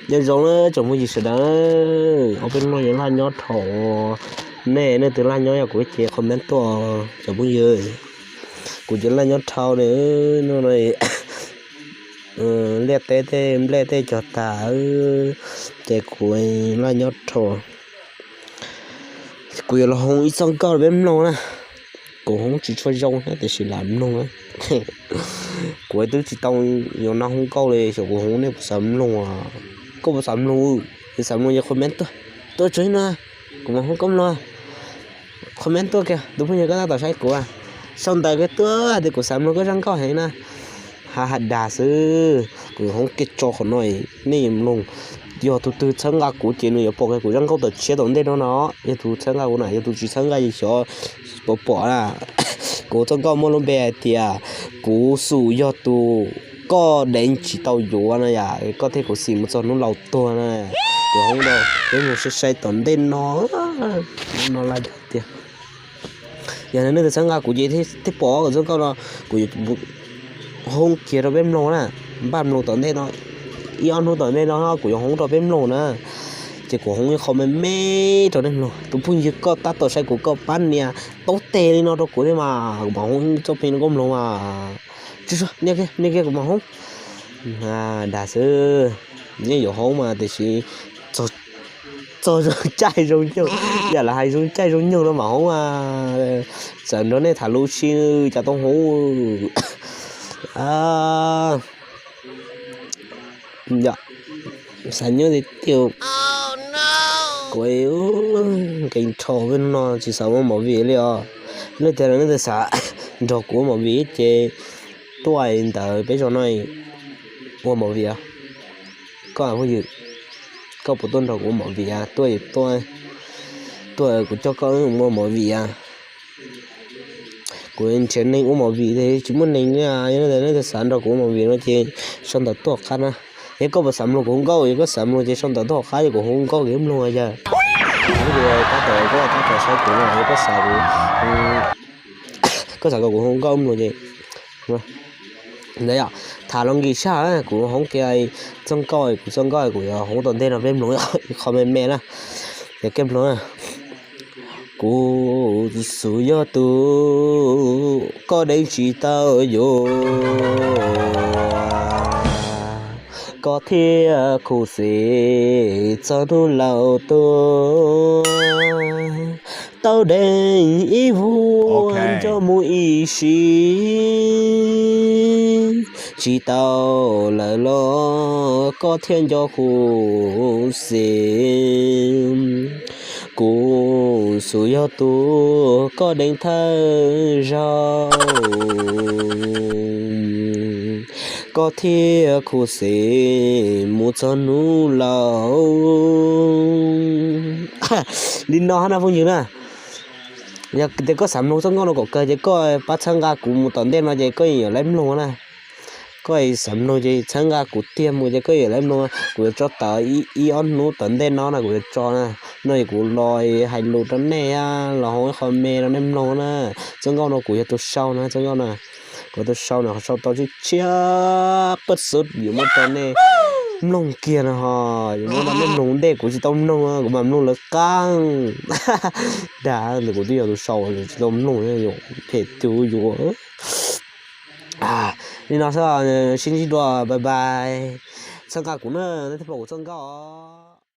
Nyob zoo na tsoom phooj ywg sawv daws, ob peb hnub no yuav laj nyob dhau, nej leej twg laj nyob yog kuv ces comment tuaj tsoom phooj ywg. Kuv ces laj nyob dhau ne, hnub no liaj teb tej nplej tej cog tas, ces kuv laj nyob dhau. Kuv yuav los hoob ib txoj nkauj rau peb mloog na. Kuv hoob tsis tshua zoo thiab tiam sis lam mloog. Kuv twb tsis tau yuav nrog hoob nkauj li, xyov kuv hoob nej puas xav mloog, koj puas xav mloog, yog xav mloog ces comment tuaj, tuaj tso no, kuv mam hoob koj mloog. Comment tuaj kiag tus phooj ywg koj tab tom saib kuv, sau ntawv kiag tuaj hais tias kuv xav mloog koj zaj nkauj heev na. Ha ha dag xwb, kuv hoob kiag tso qhov no, nej mloog. Yog tus twg txhawb nqa kuv ces nws yuav pom kiag kuv zaj nkauj tom tshiab tom ntej no no. Yog tus txhawb nqa kuv na, yog tus tsis txhawb nqa ces xyov puas pom na. Kuv txoj nkauj muaj lub npe hais tias kuv xum yog tus koj deev tsis tau yuav no yom, koj thiab kuv xis mus txog hnub laus tuag na. Kuv hoob rau peb mloog sai sai tom ntej no, no laj tiag. Yog nej twg txhawb nqa kuv ces thiaj pom kuv txoj nkauj no, kuv yuav hoob kiag rau peb mloog na. Npaj mloog tom ntej no, ib ob hnub tom ntej no kuv yuav hoob rau peb mloog na. Ces kuv hoob ib qho me me rau nej mloog. Tus phooj ywg koj tab tom saib kuv koj pab nias taub tes li no rau kuv thiab mas kuv mam hoob txoj pheej no koj mloog mas. Tsis nias kiag, nias kiag kuv mam hoob. Dag xwb, nej yuav hoob mas tiam sis txog zoo caij zoo nyoog, yam lawv hais zoo caij zoo nyoog no mam hoob mas. Txawm nrog nej tham lus si cas tau hoob. Xav nyob tiag tiag. Kuv nkees dhau peb no tsis xav ua movie li os. Leej twg leej twg xav nrog kuv ua movie ces tuaj ntawm peb zos no ua movie. Koj phooj ywg, koj puas tuaj nrog kuv ua movie? Tuaj, tuaj, kuv coj koj ua movie. Kuv nrhiav neeg ua movie tsis muaj neeg li. Yog leej twg xav nrog kuv ua movie no ces sau ntawv tuaj qab na. Yog koj puas xav mloog kuv hu nkauj, yog koj xav mloog ces sau ntawv tuaj qab, yog kuv hu nkauj kuv mloog yog. Tab tom, koj tab tom saib kuv no, yog koj xav, koj xav kom kuv hu nkauj mloog ces ntawd yom, tham los nkim sab, kuv hoob kiag txoj nkauj, kuv txoj nkauj kuv yuav hoob tom ntej no peb mloog ib qho me me na. Yog koj mloog na. Kuv xum yog tus koj deev tsis tau yuav, koj thiaj khuv xim txog hnub laus tuag. Tau deev ib vuag nco mus ib sim, tsis tau lawm los koj thiaj nco khuv xim. Kuv xum yog tus koj deev thawj zaug, koj thiaj khuv xim mus txog hnub laus. Li no hab na phooj ywg na. Yog tias koj xav mloog txoj nkauj no kom kawg ces koj pab txhawb nqa kuv mus tom ntej no ces koj yuav laiv mloog na. Koj xav mloog ces txhawb nqa kuv tiag mus ces koj yuav laiv mloog. Kuv yuav tso tawm ib ob hnub tom ntej no na, kuv yuav tso na. No es kuv los hais lus rau nej, los hauv ib qho me rau nej mloog na. Txoj nkauj no kuv yog tus sau na, txoj nkauj na. Kuv yog tus sau na, qhov sau tau tshiab tshiab pab xub yuav muab rau nej mloog kiag no ho. Yuav muab rau nej mloog ntej, kuv tsis tau mloog, kuv mam mloog lawv qab. Dag, kuv twb yog tus sau tsis tau mloog, phem tus yuav. Li no xwb, sib ntsib dua, bye bye. Txhawb nqa kuv na, nej thiaj pom kuv txoj nkauj.